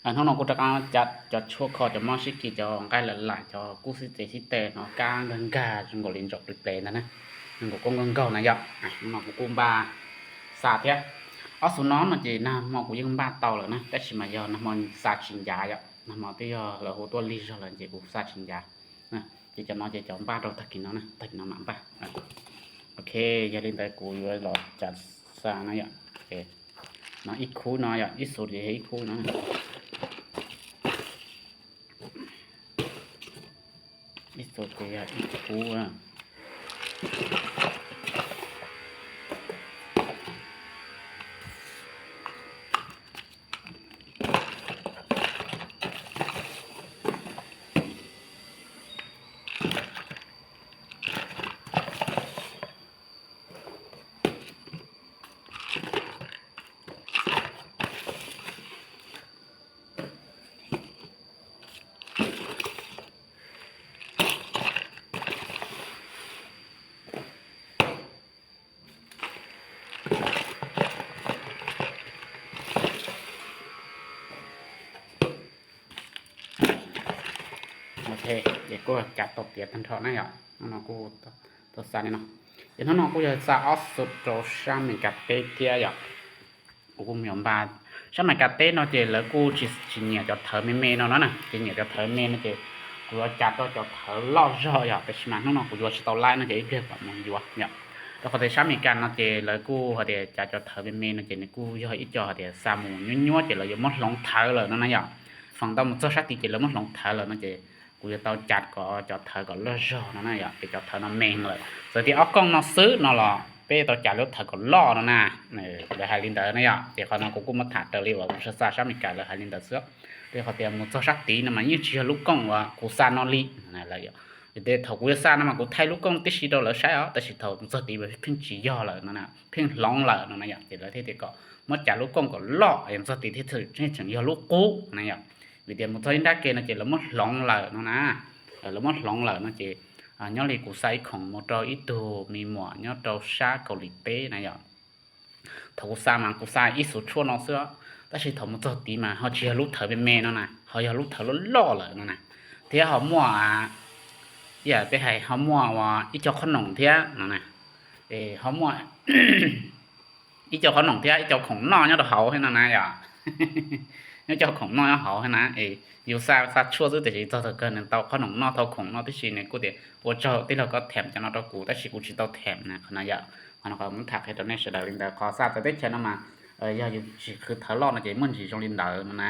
Hnub no kuv rov qab cav cov tshuaj kho cov mob sib kis, cov nqaij lawm laim, cov kub xib txev xib tes no kab nkag nkag zoo nkaus li ntsaum plis ples ntag na, zoo nkaus kub nkaug nkaug na yom. Hnub no kuv kuj npaj xa thiab. Ob xuv no no ces nag hmo kuv yeej npaj tau lawm na, tab sis mas yog nag hmo xa tsis ncav yom, nag hmo twb yog lawv hu tuaj lig zog lawm ces kuv xa tsis ncav. Ces cov no ces cov npaj rau tag kis no, tag kis no mam npaj. Ok, yog li ntawd kuv yuav los cav xa no yom. No ib khub no yom, ib xuv ces yog ib khub no. Ib xuv ces yog ib khub. Ok, ces kuj cav tau tiav tag nrho na yom. Hnub no kuj tau xa li no. Ces hnub no kuj yog xa ob xuv rau sab Amelikas teb thiab yom. Kuv kuj me nyuam npaj, sab Amelikas teb no ces lawv kuj tsis, tsis nyiam cov thawv me me no na, tsis nyiam cov thawv me no ces kuv yuav cav rau cov thawv loj zog yom. Tab sis mas hnub no kuv yuav tsis tau laib no ces ib pliag mam mus yuav yom. Rau qhov tias sab Amelikas no ces lawv kuj hais tias cav cov thawv me me no ces nws kuj yog ib co hais tias xa mus nyuab nyuab ces lawv yuav muab hloov thawv lawm no na yom. Feem ntau mus txog sab tid ces lawv muab hloov thawv lawm no ces kuv yuav tau cav kom cov thawv kom loj zog no na yom, ces cov thawv no me lawm. Txawm tias ob kooj no xwb no los peb tau cav lub thawv kom loj no na. Lawv hais li ntawd na yom, ces qhov no kuv kuj muab tham raws li uas kuv xa sab Amelikas lawv hais li ntawd xwb. Rau qhov tias mus txog sab tid no mas yeej tsis yog lub kooj uas kuv xa no li. Vim tias thaum kuv yuav xa no mas kuv thaij lub kooj tib si rau lawv saib os, tab sis thaum mus txog tid mas pheej tsis yog lawm no na, pheej hloov lawm no na yom, ces lawv thiaj tias kom muab cav lub kooj kom loj, mus txog tid thiaj tseem yog lub qub na yom. Vim tias mus txog ib nrab ke no ces lawv muab hloov lawm no na. Lawv muab hloov lawm no ces nyob li kuv xa ib khoom mus rau ib tug me muam nyob rau sab Kaus Lim teb na yom. Thaum kuv xa mas kuv xa ib xuv tshuaj no xwb, tab sis thaum mus txog tid mas ho tsis yog lub thawv me me no na, ho yog lub thawv loj loj lawm no na. Thiab ho muaj, peb hais ho muaj ua ib co qhob noom thiab no na. Ho muaj ib co qhob noom thiab ib co khoom noj nyob rau hauv thiab no na yom. Nyob co khoom noj nyob hauv thiab na. Es yus xa xa tshuaj xwb tiam sis txog thaum kawg nws tau qhob noom noj tau khoom noj tib si, nws kuj tias ua tsaug tij laug koj them cov no rau kuv tab sis kuv tsis tau them na, qhov no yom. Qhov no qhov muab tham qhia rau nej sawv daws li ntawd. Qhov xa txawv teb chaws no mas yog yus tsis khwv thawv loj no ces muaj ntsis zoo li ntawd no na.